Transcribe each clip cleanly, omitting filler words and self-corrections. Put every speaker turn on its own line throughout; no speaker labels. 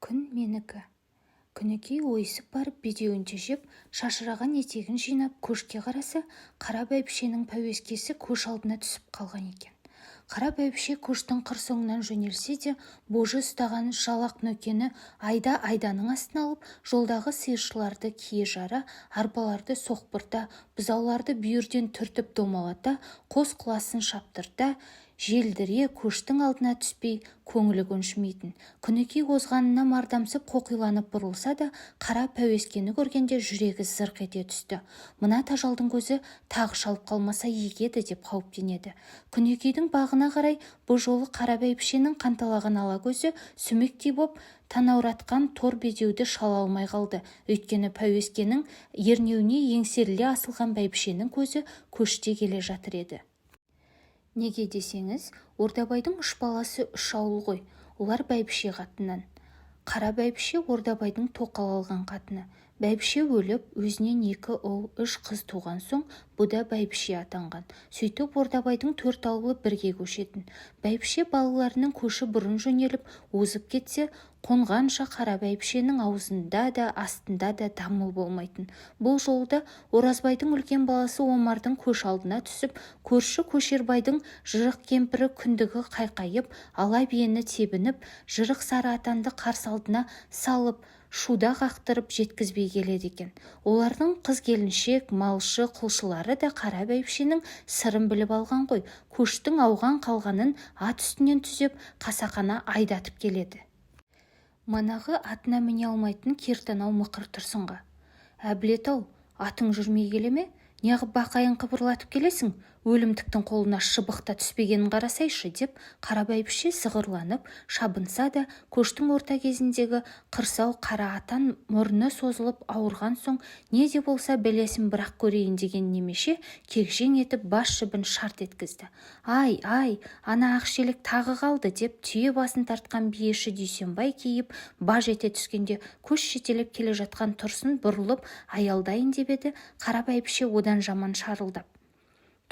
Күн менікі. Күнікей ойысып барып бедеуін тежеп, шашыраған етегін жинап, көшке қараса, қара бәйбішенің пәуескесі көш алдына түсіп қалған екен. Қара бәйбіше көштің қыр соңынан жөнелсе де, божы ұстаған жалақ нөкені айда-айданың астына алып, жолдағы сиыршыларды кие жара, арбаларды соқпырта, бұзауларды бүйірден түртіп домалата, қос құласын шаптырта, желдіре көштің алдына түспей көңілі көншімейтін. Күнікей озғанына мардамсып, қоқиланып бұрылса да, қара пәуескені көргенде жүрегі зырқ ете түсті. Мына тажалдың көзі тағы шалып қалмаса игі еді деп қауіптенеді. Күнікейдің бағына қарай бұ жолы қара бәйбішенің қанталаған ала көзі сүмектей боп танауратқан тор бедеуді шала алмай қалды. Өйткені пәуескенің ернеуіне еңсеріле асылған бәйбішенің көзі көште келе жатыр еді. Неге десеңіз, Ордабайдың үш баласы үш ауыл ғой. Олар бәйбіше қатыннан. Қара бәйбіше Ордабайдың тоқал алған қатыны. Бәйбіше өліп, өзінен екі ұл, үш қыз туған соң, бұ да бәйбіше атанған. Сөйтіп Ордабайдың төрт ауылы бірге көшетін. Бәйбіше балаларының көші бұрын жөнеліп, озып кетсе, қонғанша қара бәйбішенің аузында да, астында да дамыл болмайтын. Бұл жолы да Оразбайдың үлкен баласы Омардың көш алдына түсіп, көрші Көшербайдың жырық кемпірі күндігі қайқайып, ала биені тебініп, жырық сары атанды қарсы алдына салып, шуда қақтырып жеткізбей келеді екен. Олардың қыз-келіншек, малшы, құлшылары да қара бәйбішенің сырын біліп алған ғой, көштің ауған қалғанын ат үстінен түзеп, қасақана айдатып келеді. Манағы атына міне алмайтын кертанау мықыр Тұрсынға: «Әбілет-ау, атың жүрмей келе ме? Неғып бақайын қыбырлатып келесің? Өлімтіктің қолына шыбық та түспегенін қарасайшы», – деп қара бәйбіше сығырланып шабынса да, көштің орта кезіндегі қырсау қара атан мұрны созылып ауырған соң, не де болса бәлесін бір-ақ көрейін деген немеше кегжең етіп бас жібін шарт еткізді. «Ай, ай, ана ақ шелек тағы қалды», – деп түйе басын тартқан биеші Дүйсенбай кейіп баж ете түскенде, көш жетелеп келе жатқан Тұрсын бұрылып аялдайын деп еді, қара бәйбіше одан жаман шарылдап: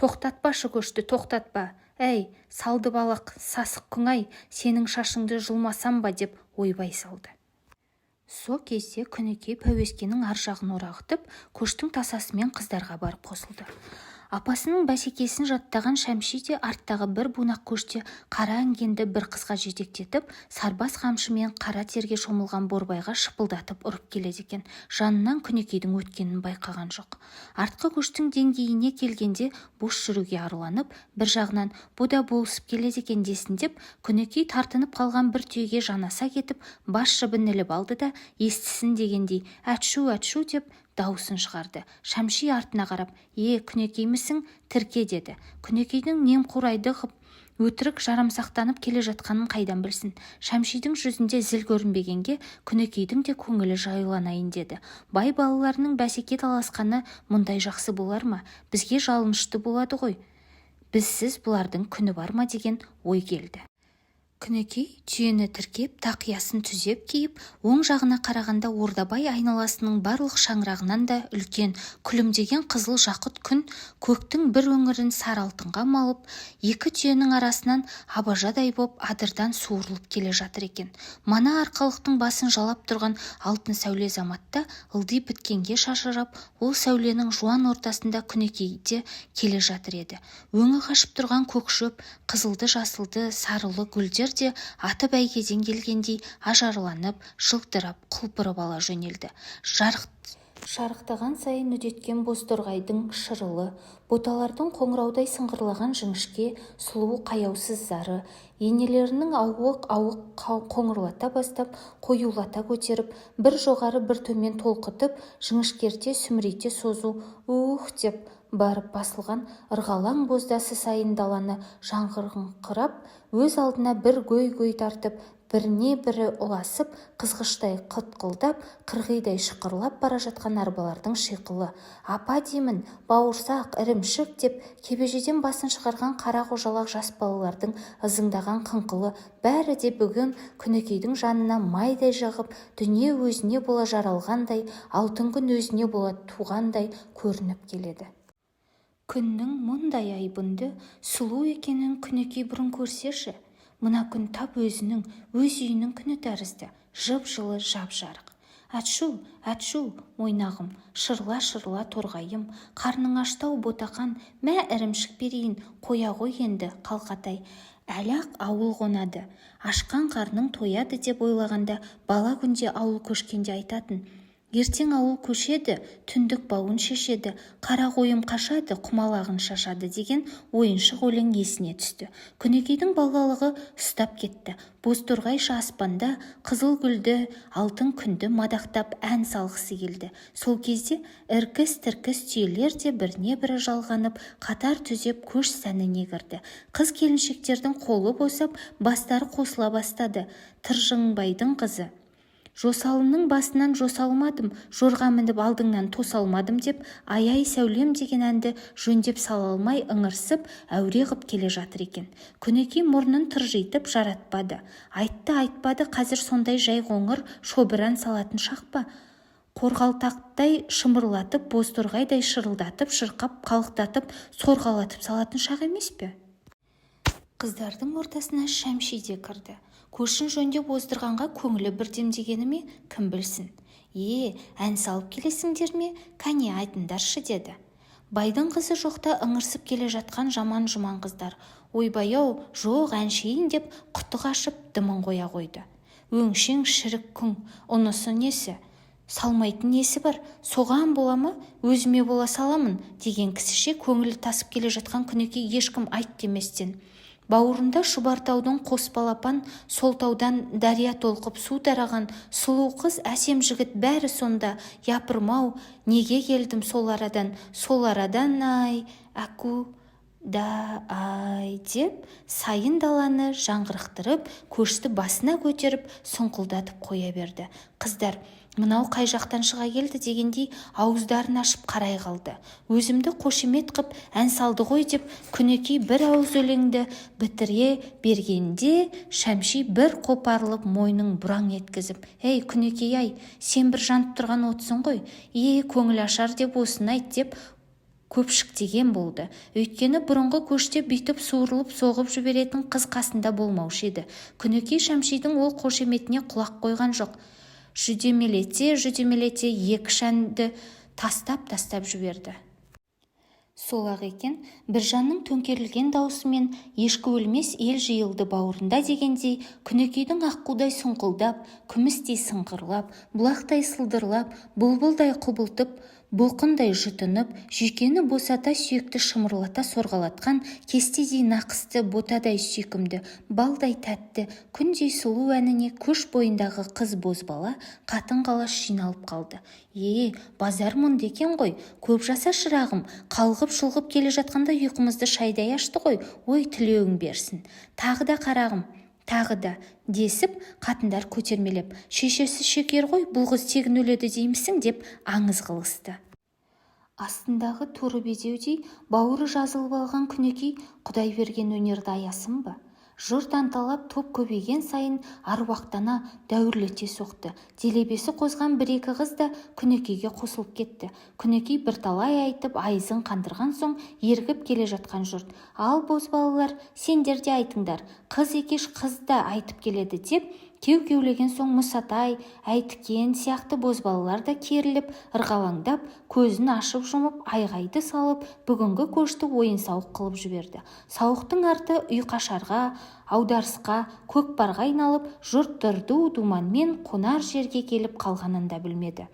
«Тоқтатпашы көшті, тоқтатпа! Әй, салды балақ, сасық күң-ай, сенің шашыңды жұлмасам ба!» – деп ойбай салды. Со кезде Күнікей пәуескенің ар жағын орағытып, көштің тасасымен қыздарға барып қосылды. Апасының бәсекесін жаттаған Шәмши де арттағы бір бунақ көште қара інгенді бір қызға жетектетіп, сарбас қамшымен қара терге шомылған Борбайға шыпылдатып ұрып келеді екен. Жанынан Күнікейдің өткенін байқаған жоқ. Артқы көштің деңгейіне келгенде бос жүруге арланып, бір жағынан бұ да болысып келеді екен десін деп, Күнікей тартынып қалған бір түйеге жанаса кетіп, бас жібін іліп алды да, естісін дегендей, «Әтшу, әтшу!» деп даусын шығарды. Шәмши артына қарап: «Е, Күнекеймісің? Тірке», – деді. Күнекейдің немқұрайды ғып, өтірік жарамсақтанып келе жатқанын қайдан білсін? Шәмшидің жүзінде зіл көрінбегенге Күнекейдің де көңілі жайланайын деді. Бай балаларының бәсеке таласқаны мұндай жақсы болар ма? Бізге жалынышты болады ғой, бізсіз бұлардың күні бар ма деген ой келді. Күнікей түйені тіркеп, тақиясын түзеп киіп, оң жағына қарағанда, Ордабай айналасының барлық шаңырағынан да үлкен, күлімдеген қызыл жақұт күн көктің бір өңірін сары алтынға малып, екі түйенің арасынан абажадай боп адырдан суырылып келе жатыр екен. Мана арқалықтың басын жалап тұрған алтын сәуле заматта ылди біткенге шашырап, ол сәуленің жуан ортасында Күнікей де келе жатыр еді. Өңі қашып тұрған көк шөп, қызылды-жасылды, сарылы гүлдер де аты бәйгеден келгендей ажарланып, жылтырап, құлпырып ала жөнелді. Жарық шарықтаған сайын үдеткен бозторғайдың шырылы, боталардың қоңыраудай сыңғырлаған жіңішке, сұлу, қаяусыз зары, енелерінің ауық-ауық қоңырлата бастап, қоюлата көтеріп, бір жоғары, бір төмен толқытып, жіңішкерте, сүмірейте созу «уһ» деп барып басылған ырғалаң боздасы сайын даланы жаңғырыңқырап, өз алдына бір гөй-гөй тартып, біріне-бірі ұласып, қызғыштай қытқылдап, қырғидай шықырлап бара жатқан арбалардың шиқылы, «Апа деймін, бауырсақ, ірімшік!» деп кебежеден басын шығарған қара қожалақ жас балалардың ызыңдаған қыңқылы, бәрі де бүгін Күнікейдің жанына майдай жағып, дүние өзіне бола жаралғандай, алтын күн өзіне бола туғандай көрініп келеді. Күннің мұндай айбынды, сұлу екенін Күнікей бұрын көрсеші! Мына күн тап өзінің, өз үйінің күні тәрізді, жып-жылы, жап-жарық. Әтшу, әтшу, Мойнағым, шырла-шырла, торғайым, қарның ашты-ау, ботақан, мә, ірімшік берейін, қоя ғой енді, қалқатай, әлі-ақ ауыл қонады, ашқан қарның тояды деп ойлағанда, бала күнде ауыл көшкенде айтатын: «Ертең ауыл көшеді, түндік бауын шешеді, қара қойым қашады, құмалағын шашады» деген ойыншық өлең есіне түсті. Күнекейдің балалығы ұстап кетті. Бозторғайша аспанда қызыл гүлді, алтын күнді мадақтап ән салғысы келді. Сол кезде іркіс-тіркіс түйелер де біріне-бірі жалғанып, қатар түзеп көш сәніне кірді. Қыз-келіншектердің қолы босап, бастары қосыла бастады. Тыржыңбайдың қызы: «Жосалының басынан жосалмадым, жорға мініп алдыңнан тосалмадым», – деп, «Ай-ай, сәулем» деген әнді жөндеп сала алмай ыңырсып, әуре ғып келе жатыр екен. Күнекей мұрнын тыржитып жаратпады. Айтты, айтпады, қазір сондай жай қоңыр шобыр ән салатын шақ па? Қорғалтақтай шымырлатып, бозторғайдай шырылдатып, шырқап, қалықтатып, сорғалатып салатын шақ емес пе? Қыздардың ортасына Шәмши де кірді. Көшін жөндеп оздырғанға көңілі бір демдегені ме, кім білсін. «Е, ән салып келесіңдер ме? Кәне, айтыңдаршы», – деді. Байдың қызы жоқта ыңырсып келе жатқан жаман-жұман қыздар: «Ойбай-ау, жоқ, әншейін», – деп құты қашып, дымын қоя қойды. Өңшең шірік күң, ұнысы несі? Салмайтын несі бар? Соған бола ма, өзіме бола саламын деген кісіше көңілі тасып келе жатқан Күнекей ешкім айт деместен, бауырында шұбар таудың қос балапан, сол таудан дария толқып су тараған, сұлу қыз, әсем жігіт бәрі сонда, япырмау, неге келдім сол арадан, сол арадан, ай, әку да ай деп, сайын даланы жаңғырықтырып, көшті басына көтеріп, сұңқылдатып қоя берді. Қыздар мынау қай жақтан шыға келді дегендей ауыздарын ашып қарай қалды. Өзімді қошемет қып ән салды ғой деп Күнекей бір ауыз өлеңді бітіре бергенде, Шәмши бір қопарылып, мойнын бұраң еткізіп: «Ей, Күнекей-ай, сен бір жанып тұрған отсың ғой, е, көңіл ашар деп осыны айт», – деп көпшіктеген болды. Өйткені бұрынғы көште бүйтіп суырылып соғып жіберетін қыз қасында болмаушы еді. Күнекей Шәмшидің ол қошеметіне құлақ қойған жоқ, жүдемелете-жүдемелете екі әнді тастап-тастап жіберді. Сол-ақ екен, Біржанның төңкерілген даусымен «Ешкі өлмес, ел жиылды бауырында» дегендей, Күнекейдің аққудай сұңқылдап, күмістей сыңғырлап, бұлақтай сылдырлап, бұлбұлдай құбылтып, бұлқындай жұтынып, жүйкені босата, сүйекті шымырлата сорғалатқан кестедей нақысты, ботадай сүйкімді, балдай тәтті, күндей сұлу әніне көш бойындағы қыз-бозбала, қатын-қалаш жиналып қалды. «Е, базар мұнда екен ғой, көп жаса, шырағым, қалғып-шұлғып келе жатқанда ұйқымызды шайдай ашты ғой, ой, тілеуің берсін, тағы да, қарағым, тағы да», – десіп, қатындар көтермелеп, «Шешесі шекер ғой, бұл қыз тегін өледі деймісің?» деп аңыз қылысты. Астындағы торы бедеудей бауыры жазылып алған Күнекей құдай берген өнерді аясын ба? Жұрт анталап, топ көбейген сайын аруақтана, дәуірлете соқты. Делебесі қозған бір-екі қыз да Күнекейге қосылып кетті. Күнекей бірталай айтып, айызын қандырған соң, ерігіп келе жатқан жұрт: «Ал, бозбалалар, сендер де айтыңдар, қыз екеш, қыз да айтып келеді», – деп кеу-кеулеген соң, Мұсатай, Әйтікен сияқты бозбалалар да керіліп, ырғалаңдап, көзін ашып-жұмып, айғайды салып, бүгінгі көшті ойын-сауық қылып жіберді. Сауықтың арты ұйқашарға, аударысқа, көкпарға айналып, жұрт дырду думанмен қонар жерге келіп қалғанын да білмеді.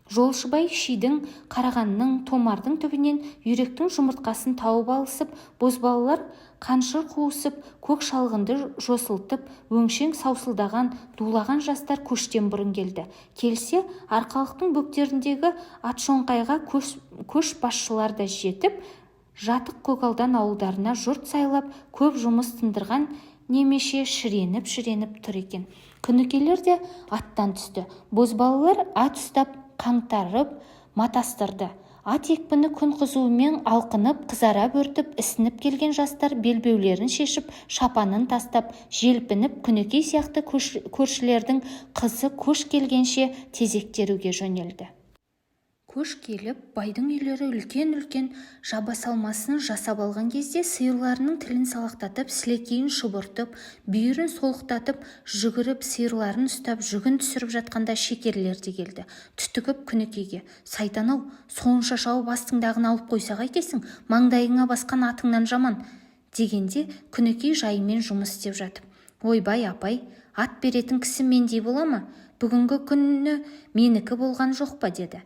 Жолшыбай шидің, қарағанның, томардың түбінен үйректің жұмыртқасын тауып алысып, бозбалалар қаншыр қуысып, көк шалғынды жосылтып, өңшең саусылдаған, дулаған жастар көштен бұрын келді. Келсе, арқалықтың бөктеріндегі атшоңқайға көш басшылар да жетіп, жатық көгалдан ауылдарына жұрт сайлап, көп жұмыс тындырған немеше шіреніп-шіреніп тұр екен. Күнікейлер де аттан түсті. Бозбалалар ат ұстап қаңтарып матастырды. Ат екпіні күн қызуымен алқынып, қызара бөртіп, ісініп келген жастар белбеулерін шешіп, шапанын тастап, желпініп, Күнекей сияқты көршілердің қызы көш келгенше тезек теруге жөнелді. Көш келіп, байдың үйлері үлкен-үлкен жабасалмасын жасап алған кезде сиырларының тілін салақтатып, сілекейін шұбыртып, бүйірін солықтатып жүгіріп, сиырларын ұстап, жүгін түсіріп жатқанда шекерлер де келді. Түтігіп Күнікейге: «Сайтан-ау, сонша шауып астыңдағыны алып қойса қайтесің, маңдайыңа басқан атыңнан жаман», – дегенде, Күнікей жайымен жұмыс істеп жатып: «Ойбай, апай, ат беретін кісі мендей бола ма? Бүгінгі күні менікі болған жоқ па?» – деді.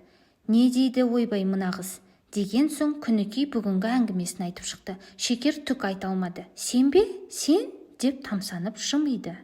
«Не дейді, ойбай, мына қыз?» деген соң, Күнікей бүгінгі әңгімесін айтып шықты. Шекер түк айта алмады. «Сен бе, сен?» деп тамсанып жымиды.